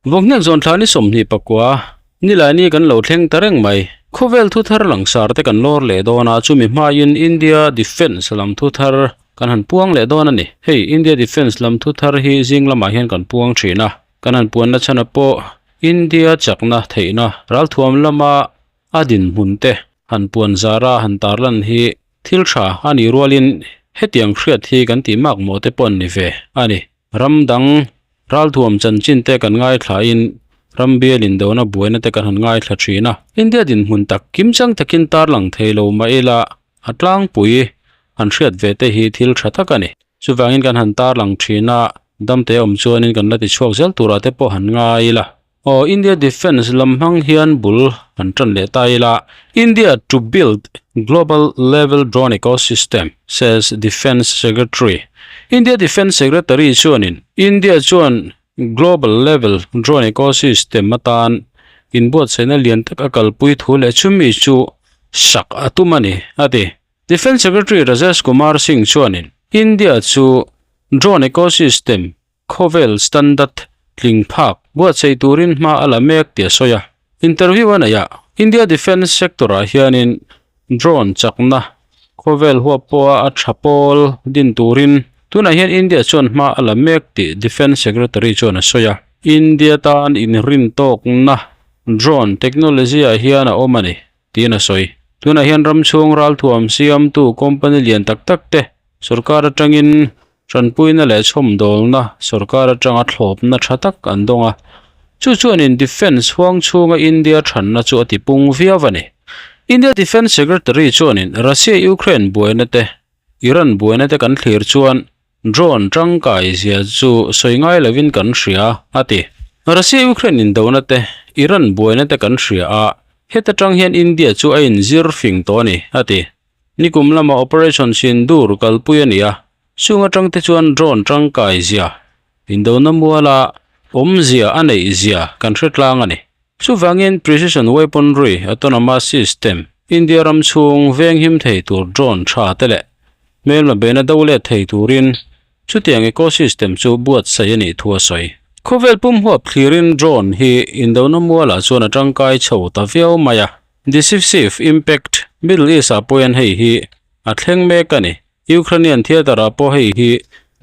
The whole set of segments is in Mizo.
Vawkhneng zawn thla ni 29, Nilaini kan lo thleng ta reng mai. Khawvel thu thar langsar te kan lawr leh dawn a, chumi hmain India Defence lam thu thar kan han puang leh dawn a ni. Hei India Defence lam thu thar hi zing lamah hian kan puang thin a, kan han puanna chhan a pawh India chakna theihna ralthuam lama a dinhmun te han puan zara han tarlan hi thil tha a nih rualin hetiang hriat hi kan tih mak mawh te pawh an ni ve a ni. Ram dang ralthuam chanchin te kan ngaithlain ram bial indona buaina te kan han ngaithla thin a. India dinhmun tak kim chang takin tarlang thei lo mah ila a tlangpui han hriat ve te hi thil tha tak a ni. Chuvangin kan han tarlang thin a, damte awm chuanin kan la tichhuak zel turah te pawh han ngai ila. Aw India Defence lam hmang hian bul han tan leh ta ila, India to build global level drone ecosystem, says Defence Secretary. India Defence Secretary chuanin India chuan global level drone ecosystem atan inbuatsaihna lian tak a kalpui thu leh chumi chu sak a tum a ni, a ti. Defence Secretary Rajesh Kumar Singh chuanin India chu drone ecosystem Khawvel standard tling phak buatsaih turin hma a la mek tih a sawi a. Interview a neih ah India Defence sector ah hianin drone chakna khawvel huap pawha a tha pawl din turin tunah hian India chuan hma a la mek tih Defence Secretary chuan a sawi a. India tan inrin tawkna drone technology ah hian a awm a ni tiin a sawi. Tunah hian ram chhung ralthuam siamtu company lian tak tak te sorkar atangin Tanpuina leh chhawmdawlna sorkar atanga thlawpna tha tak an dawng a, chu chuanin Defence huang chhunga India thanna chu a tipung viau a ni. India Defence Secretary chuanin Russia-Ukraine buaina te, Iran buaina te kan thlir chuan drone tangkai zia chu sawi ngai lovin kan hria, a ti. Russia-Ukraine indona te, Iran buaina te kan hria a, heta tang hian India chu a inzir fing tawh a ni, a ti. Nikum lama Operation Sindoor kalpui a ni a, chung atang te chuan drone tangkai zia, indona muala awmzia a neih zia kan hre tlang a ni. Chuvangin Precision Weaponry Autonomous System, India ram chhung venghim thei tur drone tha te leh hmelma beihna do let thei turin chutiang ecosystem chu buatsaih a nih thu a sawi. Khawvel pum huap thlirin drone hi indona mualah chuan a tangkai chho ta viau mai a. Decisive impact, Middle East ah pawh hian hei hi a thleng mek a ni. Ukrainian theatre ah pawh hei hi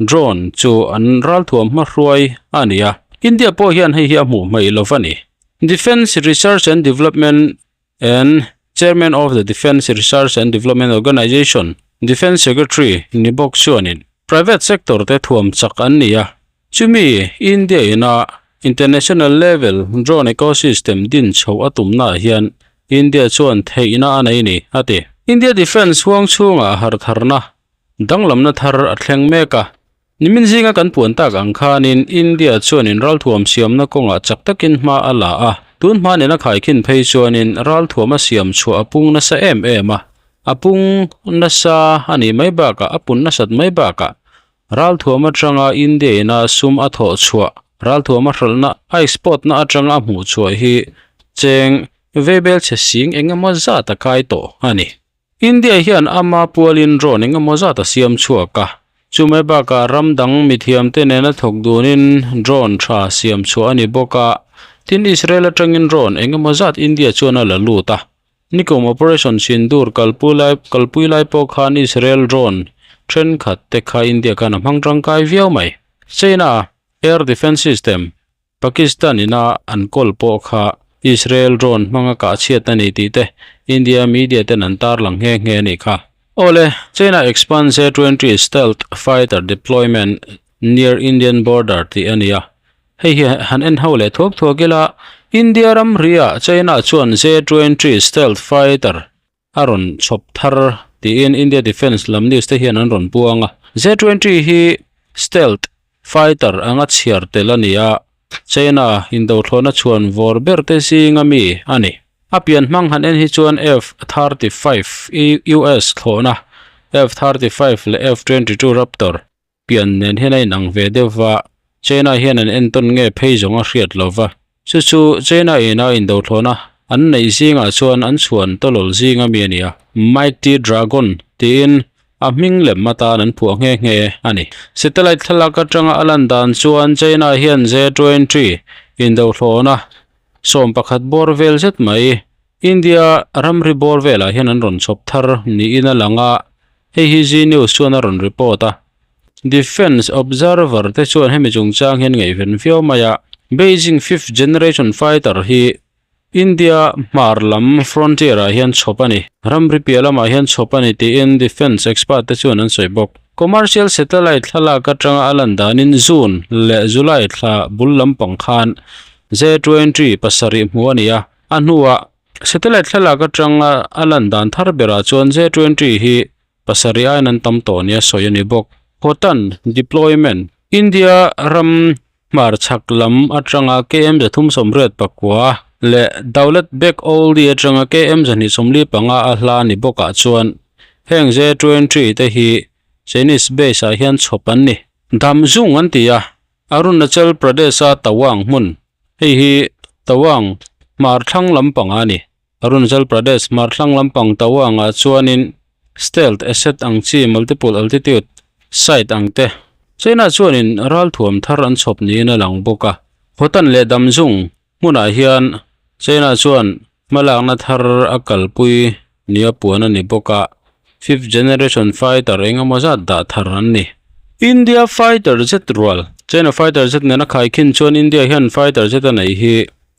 drone chu an ralthuam hmahruai a ni a. India pawh hian hei hi a hmuh hmaih lo va ni. Defence Research and Development and Chairman of the Defence Research and Development Organisation, Defence Secretary ni bawk chuanin private sector te thuam chak an ni a. Chumi India ina international level drone ecosystem din chhoh a tumnaah hian India chuan theihna a nei ni, a ti. India Defence huang chhungah har tharna danglamna thar a thleng mek a. Nimin zinga kan puan tak ang khanin India chuanin ralthuam siamna kawngah chak takin hma a la a. Tun hma nena khaikhin phei chuanin ralthuam a siam chhuah a pung nasa em em a. A pung nasa a nih mai bakah a pun nasat mai bakah Ralthuam atanga India ina sum a thawh chhuah, ralthuam a hralhna, a export na atanga a hmuh chhuah hi cheng veibel chhe sing eng emaw zat a kai tawh a ni. India hian ama pualin drone eng emaw zat a siam chhuak a, chumai bakah ram dang mithiam te nena thawk dunin drone tha siam chhuah a ni bawk a, tin Israel atangin drone eng emaw zat India chuan a la lut a. Nikum Operation Sindoor kalpui lai kalpui lai pawh khan Israel drone thenkhat te kha India khan a hmang tangkai viau mai. China Air Defence System Pakistan ina an kawl pawh kha Israel drone hmanga kah chhiat a ni tih te India media ten an tarlang nghe nghe a nih kha. Awle, China expands J-20 stealth fighter deployment near Indian border tih a ni a. Hei hi han en ho leh thuak thuak ila, India ram riah China chuan J-20 stealth fighter a rawn chhawp thar tiin India Defence lam news te hian an rawn puang a. J-20 hi stealth fighter anga chhiar tel a ni a, China indothlawhna chhuan vawr ber te zinga mi a ni. A pian hmang han en hi chuan F-35 US thlawhna F-35 leh F-22 Raptor Pian nen hian a inang ve deuh va, China hian an entawn nge phei zawng a hriat lo va. Chu chu China ina indothlawhna an neih zingah chuan an chhuan tawlawl zing ami a ni a, Mighty Dragon tiin a hming lem atan an phuah nghe nghe a ni. Satellite thlalak atanga a lan dan chuan China hian J-20. Indohlawhna 11 bawr vel zet mai India ramri bawr velah hian an rawn chhawp thar niin a lang a, hei hi Zee News chuan a rawn report a. Defence Observer te chuan hemi chungchang hian ngaihven viau mai a, Beijing fifth generation fighter hi India hmar lam frontier ah hian chhawp a ni. Ramri piah lamah hian chhawp a ni tiin defence expert te chuan an sawi bawk. Commercial satellite thlalak atanga a lan danin June leh July thla bul lampang khan J-twenty pasarih hmuh a ni a, a hnuah satellite thlalak atanga a lan dan thar berah chuan J-twenty hi pasarih aiin an tam tawh nia sawi a ni bawk. Hotan deployment, India ram Hmarchhak lam atanga KM 389 leh Daulat Beg Oldi atanga KM 245 a hla ni bawkah chuan heng J-twenty te hi Chinese base ah hian chhawp an ni. Damzung an ti a, Arunachal Pradesh-a Tawang hmun, hei hi Tawang hmarthlang lampang a ni. Arunachal Pradesh hmarthlang lampang Tawang-ah chuanin stealth asset ang chi multiple altitude site ang te China chuanin ralthuam thar an chhawp niin a lang bawk a. Hotan leh Damzung hmunah hian China chuan hmalakna thar a kalpui nia puan a ni bawk a, fifth generation fighter eng emaw zat dah thar an ni. India fighter jet rual China fighter jet nena khaikhin chuan India hian fighter jet a neih hi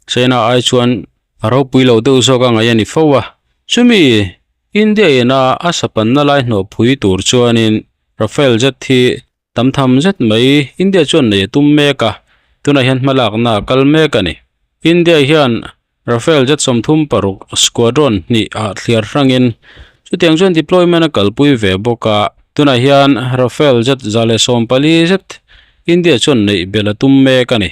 China ai chuan A ropui lo deuh zawk a ngaih a ni fo a, chumi India ina a sapanna lai hnawhpui tur chuanin Rafale jet hi tam tham zet mai India chuan nei a tum mek a, tunah hian hmalakna a kal mek a ni. India hian Rafale jet 36 squadron hnih ah thliar hrangin chutiang chuan deployment a kalpui ve bawk a, tunah hian Rafale jet 114 zet India chuan neih belh a tum mek a ni.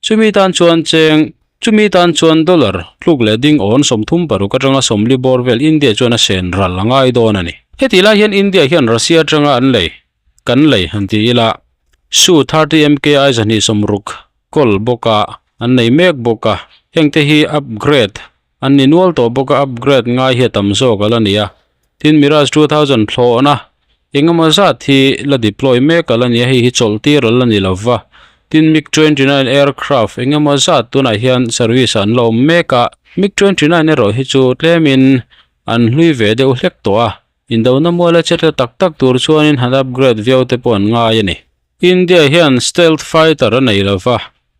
Chumi tan chuan cheng, chumi tan chuan dollar tluk leh ding awn 36 atanga 40 bawr vel India chuan a sen ral a ngai dawn a ni. Heti lai hian India hian Russia atanga an lei, kan lei han ti ila, Su 30 MKI 260 kawl bawka an nei mek bawk a, hengte hi upgrade an ni nual tawh bawk a, upgrade ngai hi a tam zawk a la ni a. Tin Mirage 2000 thlawhna engemaw zat hi la deploy mek a la ni a, hei hi chawlh tir a la ni lo va. Tin MiG 29 aircraft engemaw zat tunah hian service ah an la awm mek a, MiG 29 erawh hi chu tlemin an hlui ve deuh hlek tawh a, indona muala che tla tak tak tur chuanin han upgrade viau te pawh an ngai a ni. India hian stealth fighter a nei lo va,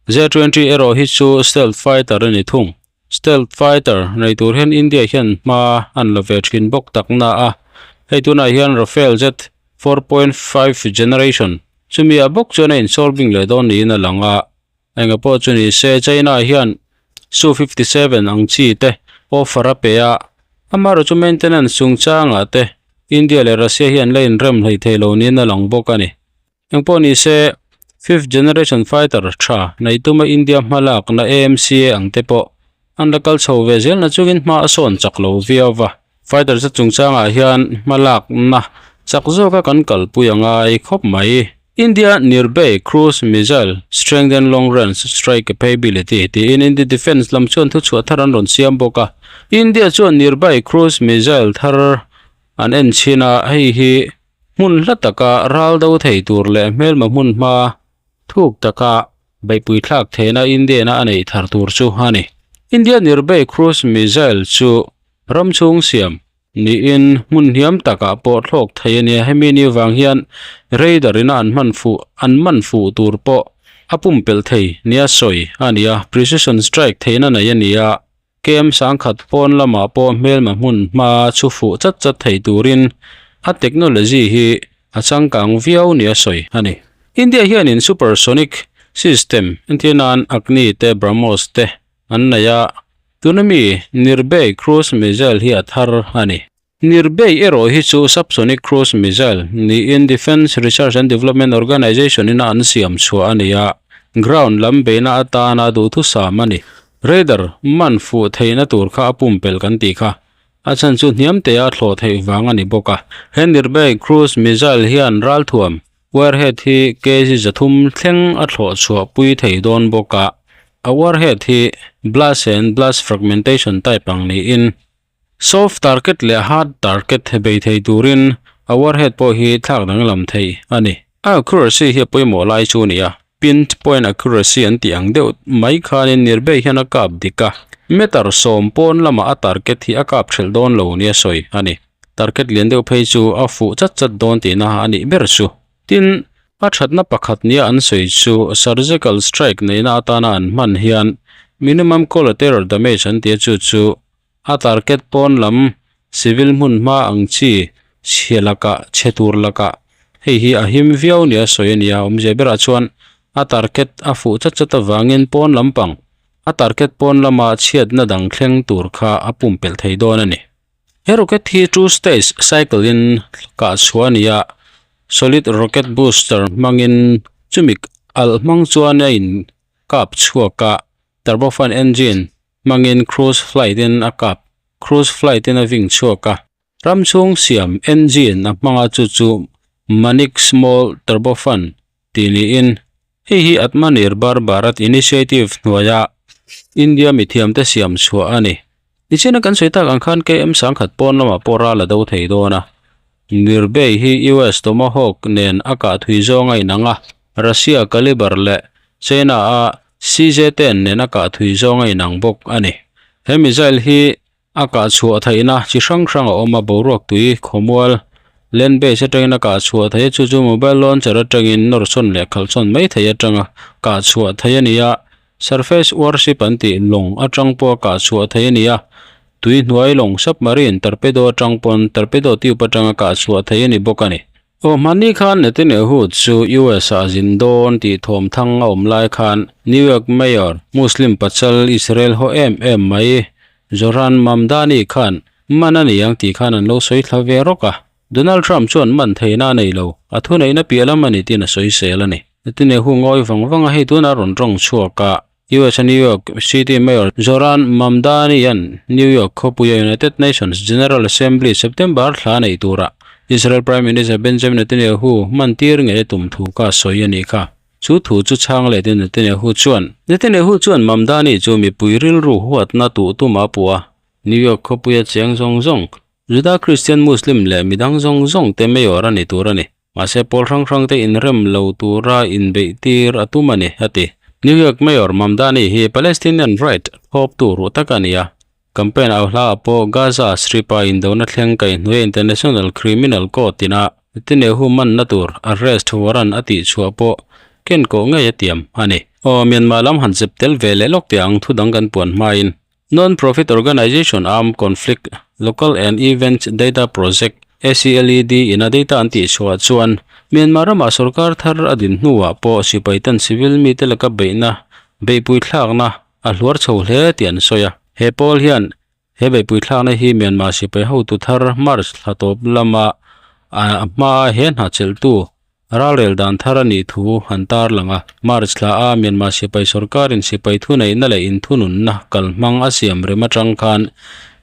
J-20 erawh hi chu stealth fighter a ni thung. Stealth fighter nei tur hian India hian hma an la ve thin bawk tak na a, hei tunah hian Rafale jet 4.5 generation chumi ah bawk chuan a insolving leh dawn niin a lang a, enga pawh chu ni se China hian Su 57 ang chi te offer a pe a, amaherawhchu maintenance chungchangah te India leh Russia hi an la inrem hlei thei lo niin a lang bawk a ni. Engpawh ni se, fifth generation fighter tha nei tuma India hmalakna AMCA ang te pawh an la kal chho ve zel na chungin hma a sawn chak lo viau va. Fighter chu chungchangah hian hmalakna chak zawka kan kalpui a ngai khawp mai. India Nirbhay Cruise Missile Strengthen Long Range Strike Capability tiin India Defence lam chuan thuchhuah thar an rawn siam bawk a. India chuan Nirbhay Cruise Missile thar an en chhin a, hei hi Hmun hla taka ral do thei tur leh hmelma hmun hma thuk taka beihpui thlak theihna Indian-a a neih thar tur chu a ni. India Nirbhay cruise missile chu ram chhung siam niin hmun hniam takah pawh thlawk thei a nia. Hemi ni vang hian radar ina an hman fuh an man fuh tur pawh a pumpelh thei nia sawi a ni a, precision strike theihna nei a ni a. Kem sangkhat pawn lamah pawh hmelma hmun hma chhu fuh chat chat thei turin a technology hi a changkang viau nia sawi a ni. India hianin supersonic system entir nan Agni te BrahMos te an nei a, tuna mi Nirbhay cruise missile hi a thar a ni. Nirbhay erawh hi chu subsonic cruise missile niin Defence Research and Development Organisation ina an siam chhuah a ni a, ground lam beihna atana duhthusam a ni. Radar man fuh theihna tur kha a pumpelh kan tih kha a chhan chu hniam te a thlawh theih vang a ni bawk a. He Nirbhay cruise missile hian ralthuam warhead hi kg 300 thleng a thlawh chhuah pui thei dawn bawk a. A warhead hi blast and blast fragmentation type ang niin soft target leh hard target bei thei turin a warhead pawh hi thlak danglam theih a ni. A accuracy hi a pawimawh lai chu a ni a. Pinpoint accuracy an tih ang deuh mai khanin Nirbhay hian a kap dik a, meter sawm pawn lamah a target hi a kap hrelh dawn lo nia sawi a ni. Target lian deuh phei chu a fuh chat chat dawn tihna a nih ber chu. Tin, a thatna pakhat nia an sawi chu surgical strike neihna atana an hman hian minimum collateral damage an tia chu chu a target pawn lam civil hmun hma ang chi chhia lakah chhe tur lakah hei hi a him viau nia sawi a ni a, awmzia berah chuan a target a fuh chat chat avangin pawn lampang a target pawn lama chhiatna dang thleng tur kha a pumpelh thei dawn a ni. He rocket hi two stage cycle in kah chhuah a ni a, solid rocket booster hmangin chumi alh hmang chuan a in kap chhuak a, turbofan engine hmangin cruise flight in a kap cruise flight in a ving chhuak a, ram chhung siam engine a hmang a chu chu Manik small turbofan tih niin hei hi Atmanirbhar Bharat Initiative hnuaia India mithiamte siam chhuah a ni. Nichina kan sawi tak ang khan KM sangkhat pawn lamah pawh ral a do thei dawn a. Nirbhay hi US Tomahawk nen a kah thui zawng a inang a, Russia Kalibr leh China a CJ-10 nen a kah thui zawng a inang bawk a ni. He missile hi A kah chhuah theihna chi hrang hrang a awm a, boruak tui, khawmual, land base atangin a kah chhuah theih a, chu chu mobile launcher atangin nawr sawn leh khalh sawn mai thei atanga kah chhuah theih a ni a, surface warship an tih lawng atang pawh a kah chhuah theih a ni a, tui hnuai lawng submarine torpedo atang pawn torpedo tube atanga kah chhuah theih a ni bawk a ni. Aw hmanni khan Netanyahu chu US ah zin dawn tih thawm thang a awm lai khan New York Mayor Muslim pachal Israel haw em em mai Zohran Mamdani khan man a ni ang tih khan an lo sawi thla ve rawk a. Donald Trump chuan man theihna a nei lo, a thuneihna piah lam a ni tiin a sawi sel a ni. Netanyahu ngawi vang vang a hei tunah rawn tawng chhuak a, US a New York City Mayor Zohran Mamdani-a'n New York khawpuia United Nations General Assembly September thla neih turah Israel Prime Minister Benjamin Netanyahu hmantir ngei a tum thu kha a sawi a nih kha. Chu thu chu chhang letin Netanyahu chuan, Netanyahu chuan Mamdani chu mipui rilru huatna tuh tum a puh a, New York khawpuia cheng zawng zawng, Juda Christian Muslim leh midang zawng zawng te mayor a ni tur a ni. Mahse pawl hrang hrang te inrem lo tura inbeih tir a tum a ni, a ti. New York Mayor Mamdani hi Palestinian right thawptu ruh tak a ni a. Campaign au hla ah pawh Gaza Strip-a indona thleng kaihhnuaia International Criminal Court ina Netanyahu manna tur arrest warrant a tihchhuah pawh ken kawh ngei a tiam a ni. Aw, Myanmar lam han zep tel ve leh lawk teh ang thu dang kan puan hmain Non-profit organization Armed Conflict Local and Event Data Project, ACLED, in a data an tihchhuah chuan Myanmar ramah sorkar thar a din hnuah pawh sipaiten civil mite laka beihna beihpui thlakna a hluar chho hle tih an sawi a. He pawl hian he beihpui thlakna hi Myanmar sipai hotu thar March thla tawp lama a hmaa he hna chelhtu Ralrel dan thar a nih thu an tarlang a, March thla a Myanmar sipai sorkarin sipai thuneihna leh inthununna kalhmang a siam rem atang khan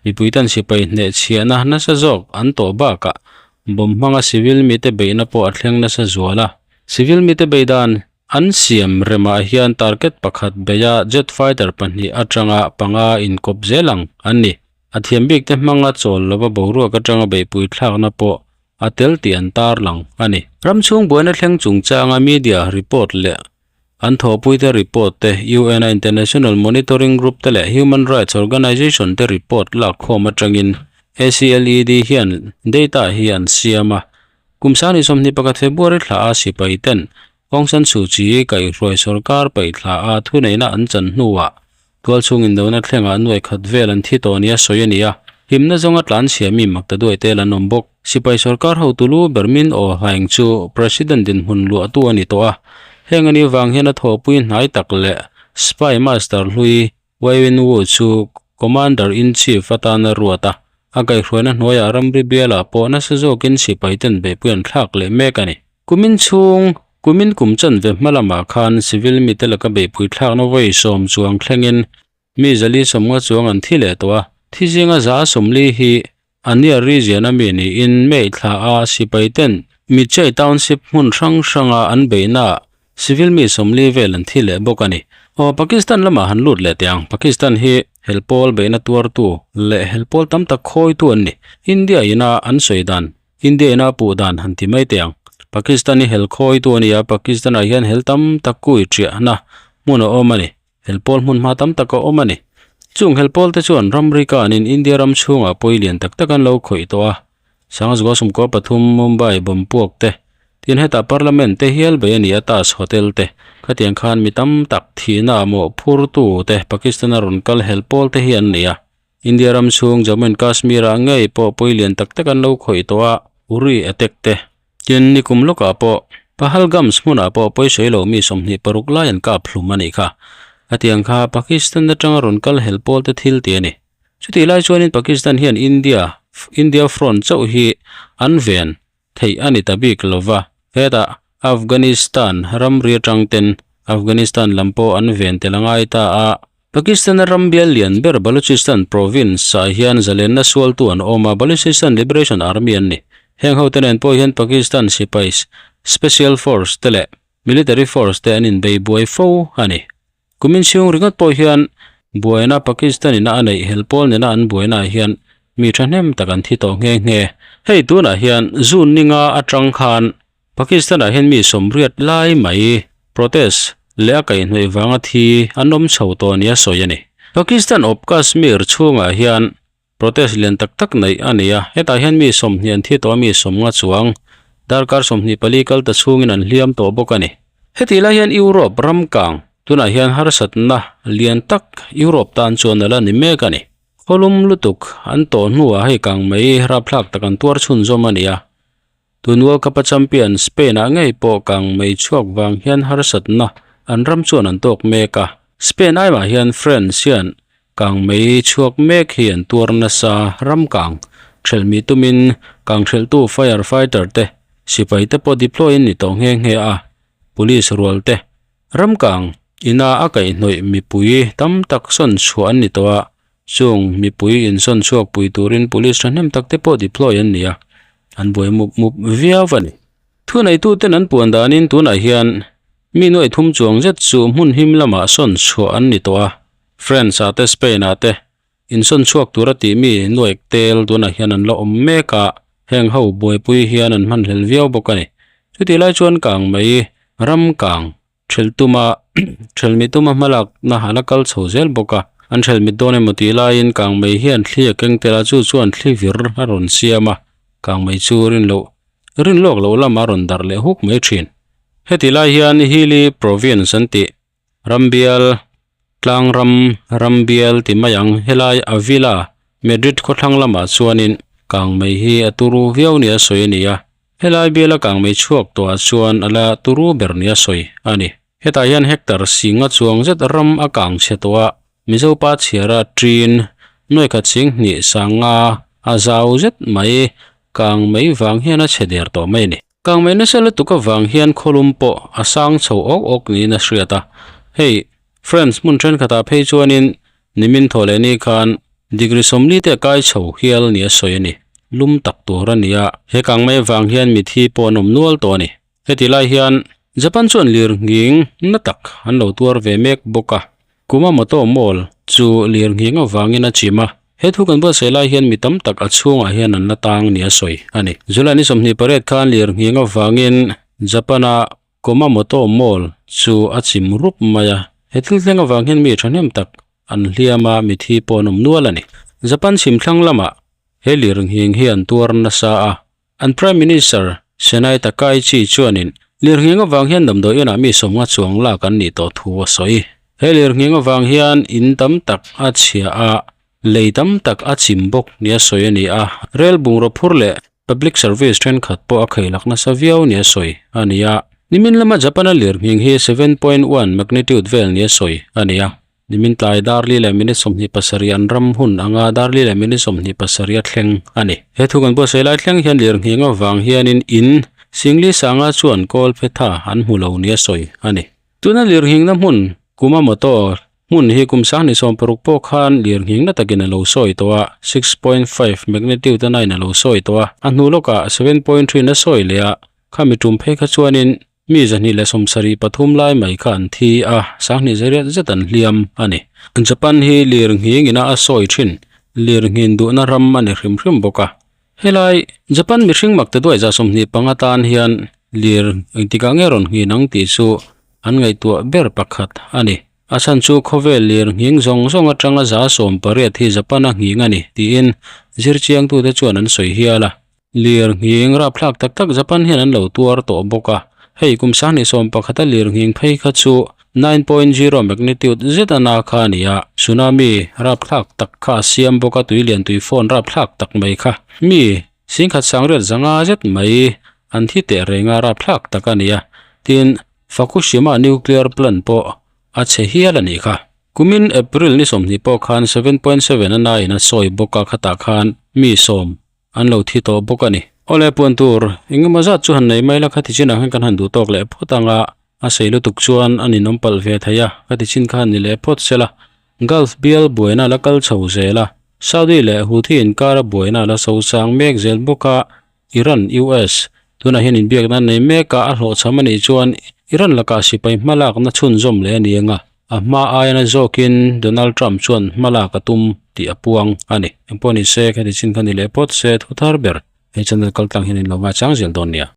mipuiten sipai hnehchhiahna nasa zawk an tawh bakah bomb hmanga civil mite beihna pawh a thleng nasa zual a. Civil mite beih dan an siam remah hian target pakhat beia jet fighter pahnih atanga panga inkawp zel ang an ni. A thiam bikte hmanga chawl lova boruak atanga beihpui thlakna pawh a tel tih an tarlang a ni. Ram chhung buaina thleng chungchanga media report leh an thawhpuite report te, UN a International Monitoring Group te leh Human Rights Organization te report lakkhawm atangin ACLED hian data hi an siam a. Kum 21 February thla a sipai ten Aung San Suu Kyi kaihhruai sorkar paih thla a thuneihna an chan hnuah Tual chhung indona thlengah nuai khat vel an thi tawh nia sawi a ni a, himna zawnga tlanchhia mi makta duai tel an awm bawk. Sipai sorkar hotu lu ber Min Aw Hlaing chu President dinhmun luahtu a ni tawh a, heng a nih vang hian a thawhpui hnai tak leh Spy Master hlui Wai Win Woo chu Commander-in-Chief atan a ruat a, a kaihhruaina hnuaiah ramri bialah pawh nasa zawkin sipaiten beihpui an thlak leh mek a ni. Kumin chhung, kumin kum chanve hma lamah khan civil mite laka beihpui thlakna vawi sawm chuang thlengin mi zali sawmnga chuang an thi leh tawh a. Thi zinga za sawmli hi Ania region a mi niin May thla a sipai ten Michai township hmun hrang hranga an beihnaah civil mi sawmli vel an thi leh bawk a ni. Aw Pakistan lamah han lut leh teh ang. Pakistan hi helpawl beihna tuartu leh helpawl tam tak khawitu an ni. India ina an sawi dan India ina puh dan han ti mai teh ang. Pakistan hi hel khawitu a ni a, Pakistan ah hian hel tam tak kui chiahna hmun a awm a ni. Hel pawl hmun hma tam tak a awm a ni. Chung hel pawl te chuan ramri kanin India ram chhungah pawi lian tak tak an lo khawih tawh a. Sangzua sumkua pathum Mumbai bomb puak te, tin hetah Parliament te hial bei a ni a Taj Hotel te, khatiang khan mi tam tak thihna ah mawh phurtu te Pakistan a rawn kal hel pawl te hi an ni a. India ram chhung Jammu and Kashmir ah ngei pawh pawi lian tak tak an lo khawih tawh a, Uri attack te, tin nikum lawkah pawh Pahalgams hmunah pawh pawisawi lo mi 26 lai an kap hlum a nih kha. Khatiang kha Pakistan atanga rawn kal hel pawl te thil ti a ni. Chutih lai chuanin Pakistan hian India India front chauh hi an ven theih a ni ta bik lova, hetah Afghanistan ramri atang ten Afghanistan lam pawh an ven tel a ngai ta a. Pakistan-a ram bial lian ber Balochistan province ah hian zalenna sualtu an awm a, Balochistan Liberation Army an ni. Heng hote nen pawh hian Pakistan sipai Special Force te leh Military Force te an inbei buai fo a ni. Kumin chhung ringawt pawh hian buaina Pakistan ina a neih hel pawl nena an buainaah hian mi thahnem tak an thi tawh nghe nghe. Hei tunah hian June ninga atang khan Pakistan-ah hian mi sawmriat lai mai protest leh a kaihhnawih vanga thi an awm chho tawh nia sawi a ni. Pakistan awp Kashmir chhungah hian Protest lian tak tak neih a ni a, hetah hian mi 20 an thi tawh a mi 50 chuang darkar 24 kal ta chhungin an hliam tawh bawk a ni. Hetih lai hian Europe ram kang tunah hian harsatna lian tak Europe tan chuan a la ni mek a ni. Khawlum lutuk an tawh hnuah hei kang mai rapthlak tak an tuar chhunzawm a ni a. Tun World Cup a champion Spain ah ngei pawh kang mei chhuak vang hian harsatna an ram chuan an tawk mek a. Spain aimah hian France hian kang mei chhuak mek hi an tuar nasa ram kang thelh mi tumin kang thelhtu fire fighter te sipai te pawh deploy an ni tawh nghe nghe a, police rual te ram kang ina a kaihhnawih mipui tam tak sawn chhuah an ni tawh a. Chung mipui insawn chhuak pui turin police thahnem tak te pawh deploy an ni a, an buai mup mup viau a ni. Thuneituten an puan danin tunah hian mi nuaih thum chuang zet chu hmun him lamah sawn chhuah an ni tawh a, France ah te Spain ah te insawn chhuak tura tih mi nuaih tel tunah hian an la awm mek a, heng ho buaipui hian an hmanhlel viau bawk a ni. Chutih lai chuan kang mai ram kang Ṭhelh tuma ṭhelhmit tuma hmalakna a la kal chho zel bawk a, an ṭhelhmit dawn emaw tih laiin kangmei hian thli a keng tel a, chu chuan thli vir a rawn siam a, kangmei chu rin loh rin lawk loh lamah a rawn darh leh huk mai ṭhin. Heti lai hian Hili Province an tih rambial Tlangram rambial ti mai ang, helai Avila, Madrid khawthlang lamah chuanin kangmei hi a turu viau nia sawi a ni a, helai biala kangmei chhuak tawhah chuan a la turu ber nia sawi a ni. Hetah hian hectare singa chuang zet ram a kang chhe tawh a, Mizopa chhiara ṭin nuaikhat sing hnih sanga a zau zet mai kangmei vang hian a chhe der tawh mai a ni. Kangmei nasa lutuk avang hian khawlum pawh a sang chho awk awk niin a hriat a, hei France hmun thenkhatah phei chuanin nimin thaw leh ni khan degree 40 te a kai chho hial nia sawi a ni. Lum tak tur a ni a, he kangmei avang hian mithi pawh an awm nual tawh a ni. Heti lai hian Japan chuan lirnghing na tak an lo tuar ve mek bawk a, Kumamoto Mall chu lirnghing avangin a chim a, he thu kan buatsaih lai hian mi tam tak a chhungah hian an la tang nia sawi a ni. July ni 28 khan lirnghing avangin Japan-a Kumamoto Mall chu a chim rup mai a, he thil thleng avang hian mi thahnem tak an hliam a, mithi pawh an awm nual a ni. Japan chhim thlang lamah he lirnghing hi an tuar nasa a, an Prime Minister Senai Takaichi chuanin lirnghing avang hian damdawi inah mi 50 chuang lak an nih tawh thu a sawi. He lirnghing avang hian in tam tak a chhia a, lei tam tak a chim bawk nia sawi a ni a, rel bungraw phur leh Public service thenkhat pawh a kheilak nasa viau nia sawi a ni a. Nimin lama Japan-a lirnghing hi 7.1 magnitude vel nia sawi a ni a. Nimin tlai dar li leh minute 27 an ram hun anga dar li leh minute 27 a thleng a ni. He thu kan buatsaih lai thleng hian lirnghing avang hianin in Singli sanga chuan kawl phetha an hmu lo nia sawi a ni. Tuna lirnghingna hmun Kumamoto Hmun hi kum 2016 pawh khan lirnghing na takin a lo sawi tawh a, 6.5 magnitude a nine a lo sawi tawh a, a hnu lawkah 7.3 na sawi leh a, khami tum phei kha chuanin mi 273 lai mai kha an thi a, 20 zariat zet an hliam a ni. Japan hi lirnghing ina a sawi thin, lirnghin duhna ram a ni hrim hrim bawk a. Helai Japan mihring mak te duai 25 tan hian Lir engtikah nge rawn nghin ang tih chu an ngaihtuah ber pakhat a ni. A chhan chu khawvel lir nghing zawng zawng atanga 80% hi Japan a nghing a ni tiin zirchiangtute chuan an sawi hial a. Lir nghing rapthlak tak tak Japan hian an lo tuar tawh bawk a, hei kum 2011 a lir nghing phei kha chu 9.0 magnitude zet a na kha a ni a, tsunami rapthlak tak kha a siam bawk a, tui lian tui fawn rapthlak tak mai kha mi 1805 zet mai an thi teh reng a, rapthlak tak a ni a, tin Fukushima nuclear plant pawh a chhe hial a nih kha. Kumin April ni 20 pawh khan 7.7 a naiin a sawi bawk a, khatah khan mi sawm An lo thi tawh bawk a ni. Awle puan tur engemaw zat chu han nei mai la khati chinah khan kan han duh tawk leh phawt ang a, a sei lutuk chuan a ninawm palh ve thei a, khati chin khan ni leh phawt se la. Gulf bial buaina la kal chho zel a, Saudi leh Houthi inkara buaina la so chang mek zel bawk a, Iran, US, tunah hian inbiakna an nei mek a, a hlawhchham a nih chuan Iran lakah sipai hmalakna chhunzawm leh a ni ang a. A hma aiana zawkin Donald Trump chuan hmalak a tum tih a puang a ni. Engpawh ni se, khati chin kha ni leh phawt se thu thar ber he channel kaltlang hian in lo ngaichang zel dawn nia.